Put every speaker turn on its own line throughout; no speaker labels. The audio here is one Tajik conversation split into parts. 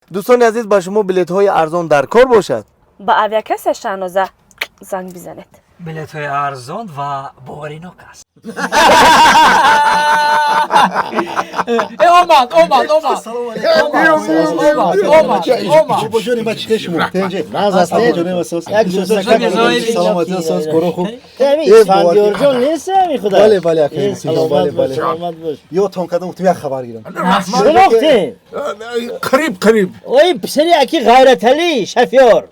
Дӯстони азиз, ба шумо билетҳои арзон дар кор бошад.
Ба авиакасса Шаҳноза занг бизанед.
Билетҳои арзон ва боваринок аст. Э, омад, омад, омад. Омад, омад, омад.
Бобоҷони ма, чӣ шумо? Тенҷе.
Наз аст, не?
Бобоҷони ма, сос.
Як
сусака.
Саломатӣ, сос, коро хуб.
Ами
Э,
Исфандиёрҷон нест, ами худо.
Бале, бале, акай,
Э, саломат
бале,
бош,
бале.
саломат бош.
Ёдтон кардам, гуфтам, як хабар гирам.
Шинохтем?
Қариб, қариб.
Ой, писари аки Ғайраталӣ, шофёр.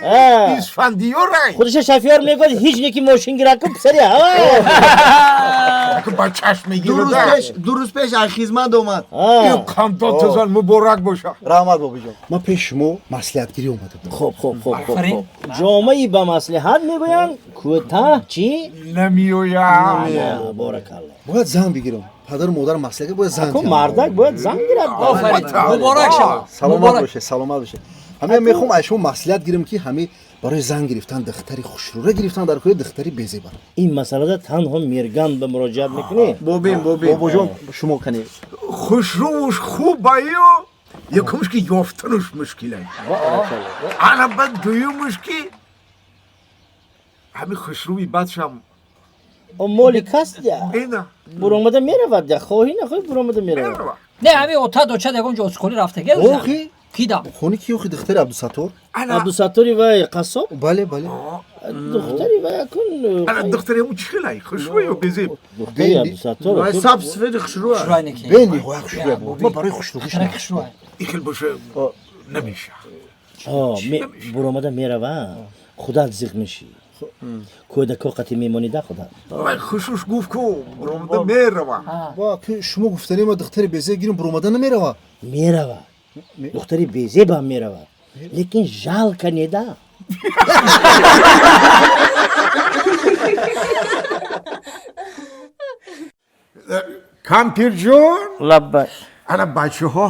А.
Исфандиёрай.
Худша шофёр мегӯяд, ҳеҷ неки мошин гирад ку писари ҳава.
Ба чашм
Ду рӯз
мегирад.
пеш, 2 рӯз пеш аз хизмат омад.
Қандотазон муборак бошад.
Раҳмат, бобоҷон. Ман пеш шумо маслиҳатгирӣ омада будам.
Хуб, хуб, хуб, хуб.
Офарин.
Хуб. Ҷомаи ба маслиҳат мегӯянд, кӯтаҳ чӣ?
Намеояд.
Боракалло.
Бояд зан бигирам. Падару модар маслиҳат, бояд зан
Ку
диҳам.
мардак бояд зан гирад.
Офарин. Муборак шавад.
Саломат
Муборак.
бошед, саломат бошед. Ҳамин мехоҳам аз шумо маслиҳат гирам, ки ҳамин барои зан гирифтан духтари хушрӯра гирифтан дар кори духтари безебар.
Ин масъалада танҳо Мирган ба муроҷиат мекунӣ.
Бобин, бобин.
Бобоҷон, шумо кани.
Хушрӯш хубаю, якумш ки ёфтануш мушкилай. Ана баъд дуюмуш ки ҳамин хушрӯи бадшам.
О, моли кас дя.
Ина.
Буромада меравад дя, хоҳӣ нахоҳӣ буромада меравад.
Не, ҳамин ота доча ягон ҷо озколӣ рафтаге.
Охи.
Кида?
Хони ки, охи, духтари Абдусаттор.
Ана.
Абдусаттори вай қассоб?
Бале, бале.
Духтари вай акун.
Ана духтари ҳамун чӣ хелай, хушрӯю безеб?
Духтари Абдусаттор.
Вай саб сифеди хушрӯ.
Хушрӯйники.
Бениҳоят хушрӯя буд. Ман барои хушрӯиш.
Хушрӯй.
Ихел боша, намеша.
Буромада мерава, худат зиқ мешӣ. Кӯдако қати мемонида худат.
Вай хушрӯш гуфт ку, буромада мерава.
Ва шумо гуфтани ма, духтари безеб гирим, буромада намерава.
Мерава. Духтари безебам мерава. Лекин жалко неда.
Кампирҷон.
Лаббай.
Ана бачаҳо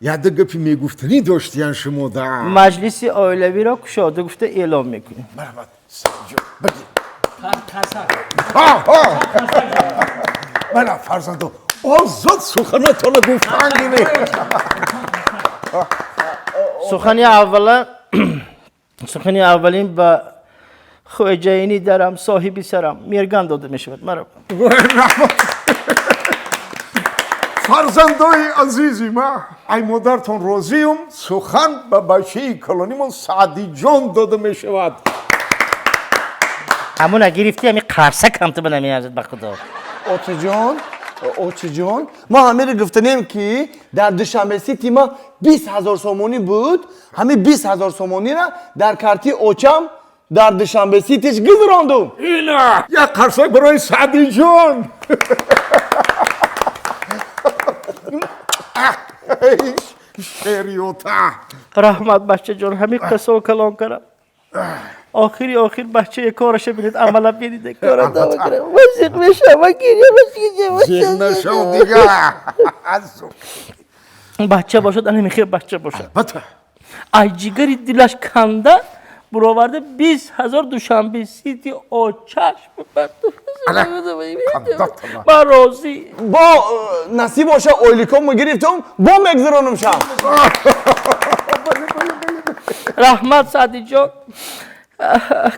яда гапи мегуфтанӣ доштиян шумо да.
Маҷлиси оилавиро кушода гуфта эълон мекунем.
Марҳамат, Саидҷон, бигир.
Қарсак.
Мана, фарзандо, озод суханатона гуфтан гиред.
Сухани аввала, сухани аввалин ба хоҷаини дарам, соҳиби сарам Мирган дода мешавад. Маро.
Раҳмат. Фарзандои азизи ма, ай модартон розиюм, сухан ба бачаи калонимон Саъдиҷон дода мешавад.
Ҳамуна гирифти, ҳами қарсак ҳам ту ба намеарзад, ба худо.
Очиҷон, очиҷон, мо ҳамеро гуфтанем, ки дар Душанбе Сити ма 20 000 сомонӣ буд. Ҳамин 20 000 сомониро дар карти очам дар Душанбе Ситиш гузарондум.
Ина як қарсак барои Саъдиҷон. Шериёта.
Раҳмат, бачаҷон, ҳамин қасо калон карам. Охири охир бачаи кораша бинед, амала бинед, кора дава кара. Вазиқ мешава, гиря.
Зиқ нашав дига.
Бача бошад, ана мехе бача бошад.
Албатта.
Ай ҷигари дилаш канда буроварда 20 000 Душанбе Сити очаш. Ман розӣ.
Бо насиб боша, ойликомо гирифтум, бо мегузаронум шам.
Раҳмат, Саъдиҷон.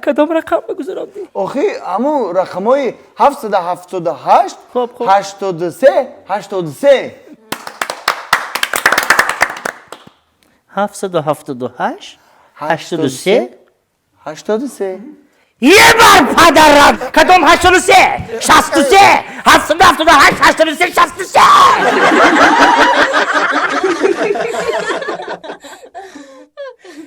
Кадом рақам гузарондӣ?
Охи, ҳамун рақамҳои 778
Хуб, хуб.
83 83.
778 83.
83.
Ебар падарам, кадом 83 63? 778 83 63.